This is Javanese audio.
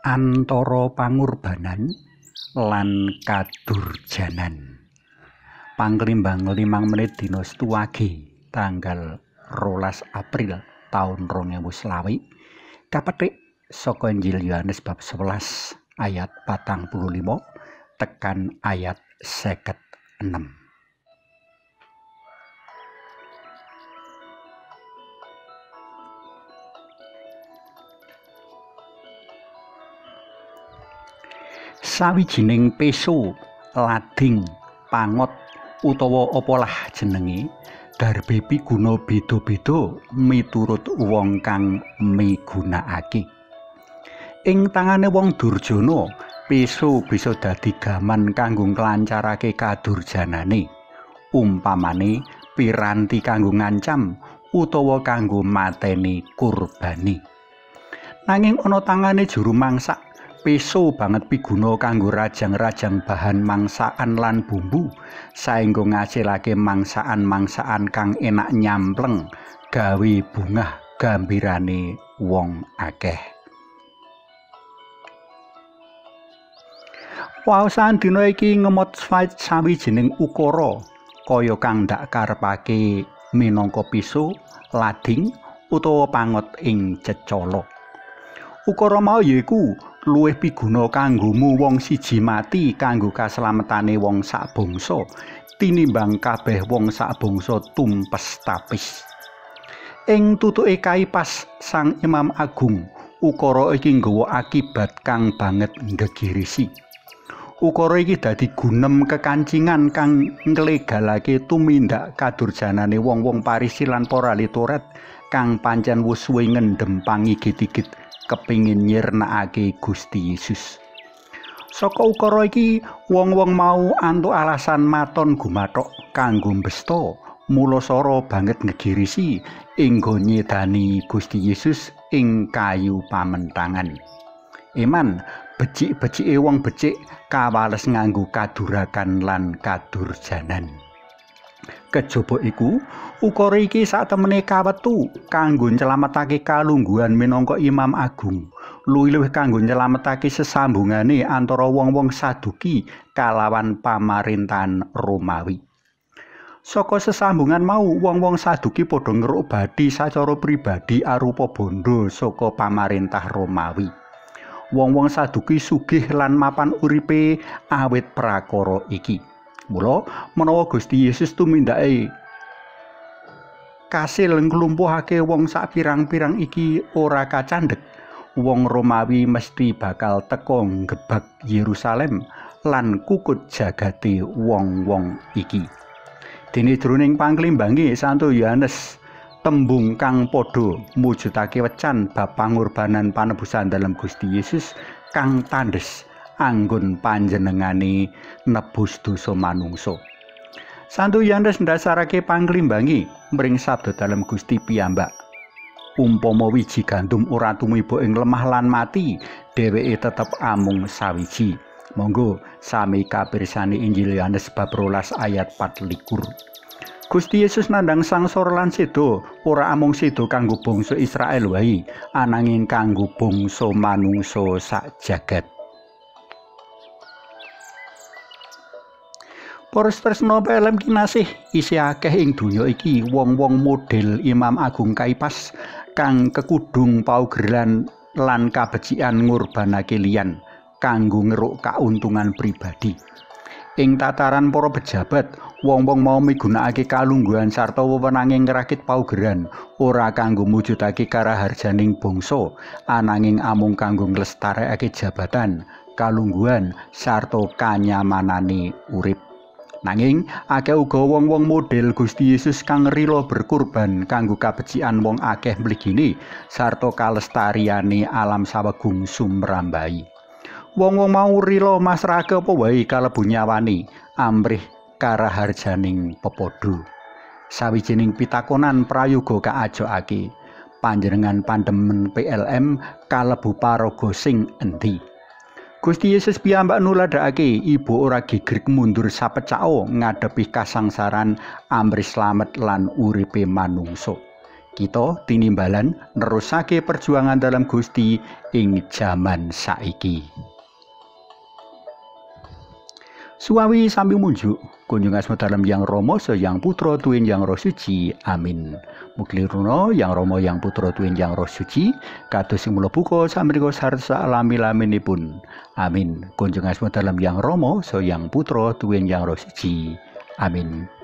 Antara pangurbanan lan kadurjanan. Pangklimbang 5 menit dina Setu Wage tanggal 12 April taun 2020 kapetik saka Injil Yohanes bab 11 ayat 45 tekan ayat 56. Sawijining peso, lading, pangot utawa apalah jenenge darbe piguna beda-beda miturut wong kang migunakake. Ing tangane wong durjana, peso bisa dadi gaman kanggo nglancarake kadurjanane. Umpamane piranti kanggo ngancam utawa kanggo mateni kurbane. Nanging ana tangane juru mangsak, peso banget piguna kanggo rajang-rajang bahan mangsaan lan bumbu saengga ngasilake mangsaan-mangsaan kang enak nyampleng gawe bungah gambirane wong akeh. Waosan dina iki ngemot sawijining ukara kaya kang ndak karepake minangka piso, lading utawa pangot ing cecala. Ukara mau yaiku luwih piguna kanggomu wong siji mati kanggo kaslametane wong sak bangsa tinimbang kabeh wong sak bangsa tumpes tapis. Ing tutuke Kaipas sang Imam Agung, ukara iki nggawa akibat kang banget nggegirisi. Ukara iki dadi gunem kekancingan kang nglegalake tumindak kadurjanane wong-wong Parisi lan para ahli Taurat kang pancen wis suwe ngendhem pangigit-igit kepingin nyirnakake Gusti Yesus. Saka ukara iki wong-wong mau antuk alasan maton gumathok kanggo mbesta, mula sora banget ngegirisi inggo nyedani Gusti Yesus ing kayu pamentangan. Eman, becik-becike wong becik kawales nganggo kadurakan lan kadurjanan. Kejaba iku, ukara iki satemene kawetu kanggo nyelametake kalungguhan minangka Imam Agung, luwih-luwih kanggo nyelametake sesambungane antara wong-wong Saduki kalawan pamarintahan Romawi. Saka sesambungan mau, wong-wong Saduki padha ngeruk bathi sacara pribadi arupa bondo saka pamarintah Romawi. Wong-wong Saduki sugih lan mapan uripe awit prakara iki. Mula menawa Gusti Yesus tumindake kasil nglumpuhake wong sak pirang-pirang iki ora kacandhek, wong Romawi mesti bakal teka nggebak Yerusalem lan kukut jagate wong-wong iki. Dene jroning pangklimbange Santo Yohanes tembung kang padha mujudake wecan bab pangorbanan panebusan dalem Gusti Yesus kang tandhes anggon panjenengane nebus dosa manungsa. Santo Yohanes ndasarake pangklimbange mring sabda dalem Gusti piyambak. Umpama wiji gandum ora tumiba ing lemah lan mati, dheweke tetep amung sawiji. Monggo sami kapirsani Injil Yohanes bab 12 ayat 24. Gusti Yesus nandhang sangsara lan seda, ora amung seda kanggo bangsa Israel wae, ananging kanggo bangsa manungsa sak jagat. Para tresna PLM kinasih, isih akeh ing donya iki wong-wong model Imam Agung Kaipas kang kekudung paugeran lan kabecikan ngurbanake liyan kanggo ngeruk kauntungan pribadi. Ing tataran para pejabat, wong-wong mau migunakake kalungguhan sarta wewenange ngrakit paugeran ora kanggo mujudake karaharjaning bangsa, ananging amung kanggo nglestarekake jabatan, kalungguhan sarta kanyamanane urip. Nanging akeh uga wong-wong model Gusti Yesus kang rila berkorban kanggo kabecikan wong akeh mligine sarta kalestariane alam sawegung sumrambahi. Wong-wong mau rila masrahake apa wae kalebu nyawane amrih karaharjaning pepadha. Sawijining pitakonan prayoga kaajokake, panjenengan pandemen PLM kalebu paraga sing endi? Gusti Yesus piyambak nuladhakake ibu ora gegrik mundur sapecao ngadepi kasangsaran amrih slamet lan uripe manungsa. Kita tinimbalan nerusake perjuangan dalam Gusti ing jaman saiki. Suwawi sami munjuk kunjung asma dalem Yang Rama saha Yang Putra tuwin Yang Roh Suci. Amin. Mugi runa Yang Rama Yang Putra tuwin Yang Roh Suci kados sing mula buka samrika sarta lami-laminipun. Amin. Kunjung asma dalem Yang Rama saha Yang Putra tuwin Yang Roh Suci. Amin.